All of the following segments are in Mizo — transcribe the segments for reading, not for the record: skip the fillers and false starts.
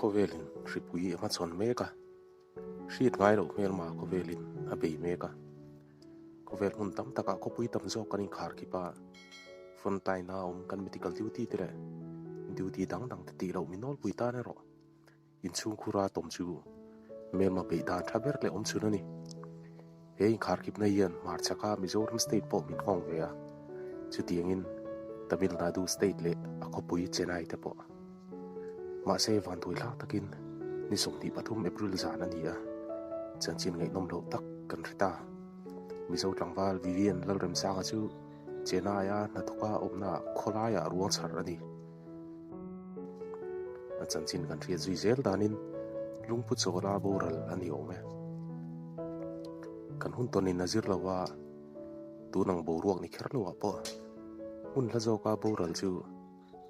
Khawvelin hripui a hmachhawn mek a, hriat ngai loh hmelma khawvelin a bei mek a. Khawvel hmun tam takah khawpui tam zawk kan inkhar khip a, frontline a awm kan medical duty te leh duty dang dang te tih loh mi nawlpui tan erawh Inchhungkhura tawm chu hmelma beih dan tha ber leh awm chhun a ni. He inkharkhipna hian hmarchhaka Mizoram state pawh min nghawng ve a, chutiangin Tamil Nadu state leh a khawpui Chennai te pawh. Mahse vantuai thlak takin ni 23 April zan a ni a, chanchin ngaihnawm loh tak kan hre ta. Mizo tlangval Vivian Lalremsanga chu Chennai-a hnathawka awmnaah khawlaiah ruang chhar a ni. A chanchin kan hriat zui zel danin lungphu chawla boral a ni awm e. Kan hun tawnin a zir lo a, tun ang boruak ni kher loah pawh hmun hla zawka boral chu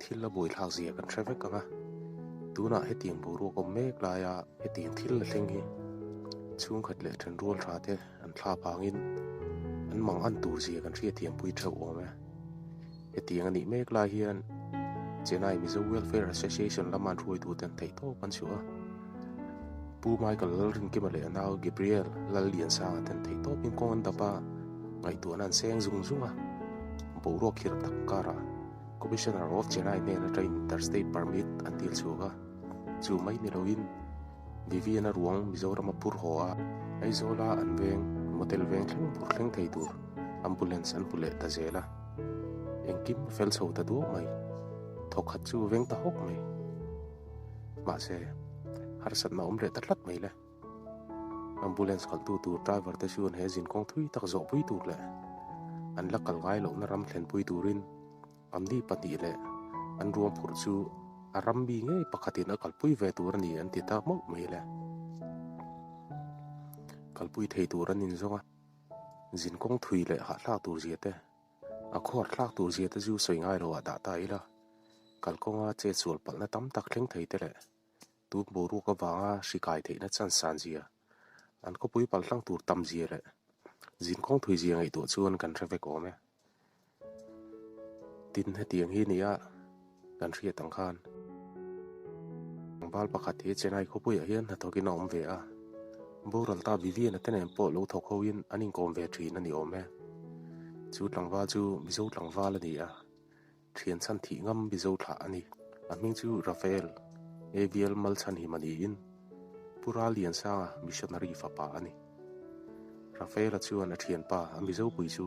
thil a buaithlak zia kan hre vek ang a. Tunah hetiang boruak awm mek laia hetiang thil la thleng hi chhungkhat leh thenrual tha te an thla vangin an mang an tur zia kan hriatthiampui theuh awm e. Hetiang a nih mek lai hian Chennai Mizo Welfare Association lama an hruaitute an theihtawp an chhuah a. Pu Michael Lalrinkima leh a nau Gabriel Lalliansanga ten theihtawpin kawng an dap a, ngaihtuahna an seng zung zung a. Boruak khirh tak karah Commissioner of Chennai hnen atangin Interstate Permit an dil chhuak a. Chu mai ni loin Vivian-a ruang Mizorama phur haw a, Aizawla an veng motel veng thleng phur thleng thei tur ambulance an hmu leh ta zel a. Engkim a fel chho ta duah mai. Thawkhat chu veng ta hawk mai. Mahse, harsatna awm leh ta tlat mai le. Ambulance khaltu tur driver te chuan he zinkawng thui tak zawhpui tur leh an la kal ngai lohna ram thlenpui turin Amni pahnih leh an ruang phurh chu a ram mi ngei pakhatin a kalpui ve tur a ni an ti ta mawlh mai le. Kalpui thei tur an inzawng a, zinkawng thui leh hahthlak tur zia te, a khuar thlak tur zia te chu sawi ngai loah dah ta ila, kalkawnga chetsual palhna tam tak thleng thei te leh tun boruak avanga hri kai theihna chansan zia, an khawpui palhlang tur tam zia leh zinkawng thui zia ngaihtuah chuan kan hre vek awm e. Tin hetiang hi nia kan hriat ang khan tlangval pakhat hi Chennai khawpuiah hian hnathawkin a awm ve a, boral ta Vivian-a te nen pawh lo thawk hoin an inkawm ve thin a ni awm e. Chu tlangval chu Mizo tlangval a ni a, thian chhan thih ngam Mizo thlah a ni. A hming chu Raphael Avial Malchhanhima niin Pu Ralliansanga missionary fapa a ni. Rafaela chuan a thianpa a Mizopui chu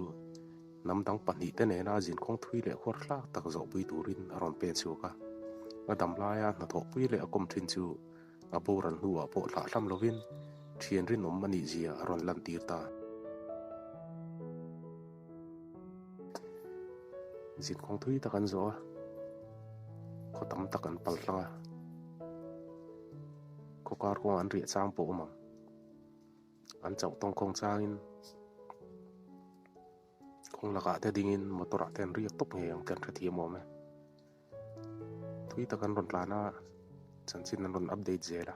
hnam dang pahnihte nena zinkawng thui leh huar hlak tak zawhpui turin a rawn pen chhuak a. A dam laia hnathawhpui leh a kawm thin chu a boral hnuah pawh hlahhlam lovin thian rinawm a nih zia a rawn lantir ta. Zinkawng thui tak an zawh a, khaw tam tak an pal tlang a, khaw kar kawngah an riah chang pawh a awm ang. An chauh tawngkawng changin kawng lakah te dingin motor ah te an riak tawp ngei ang tih an hrethiam awm e. Thui tak an rawn tlan a, chanchin an rawn update zel a.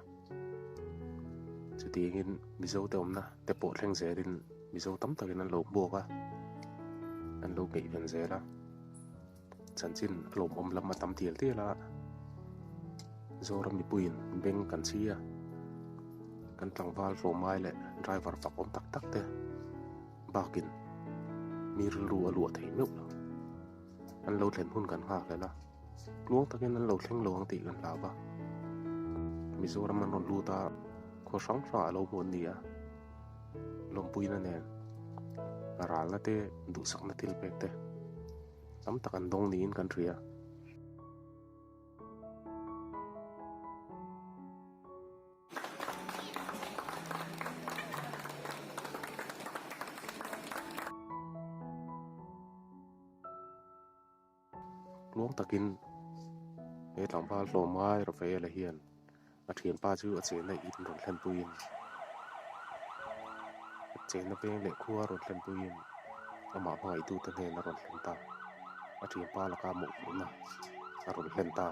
Chutiangin Mizo te awmna te pawh thleng zelin Mizo tam takin an lo hmuak a, an lo ngaihven zel a. Chanchin a lawmawm lam a tam tial tial a, Zoram mipuiin beng kan chhi a, kan tlangval tlawmngai leh driver fak awm tak tak te bakin mi rilru a luah thei meuh lo. An lo thlen hun kan nghak hlel a, tluang takin an lo thleng lo ang tih kan hlau a. Mizoram an rawn lut a, khaw hrang hrangah a lo hmu an ni a, lawmpuina nen ralna te duhsakna thil pek te. Tam tak an dawng niin kan hria. Tluang takin he tlangval tlawmngai Rafaela hian a thianpa chu a chenna in rawn thlenpuiin a chenna veng leh khua rawn thlenpuiin amah hmangaihtute hnen a rawn thlen ta. A thianpa laka mawhphurhna a rawn hlen ta.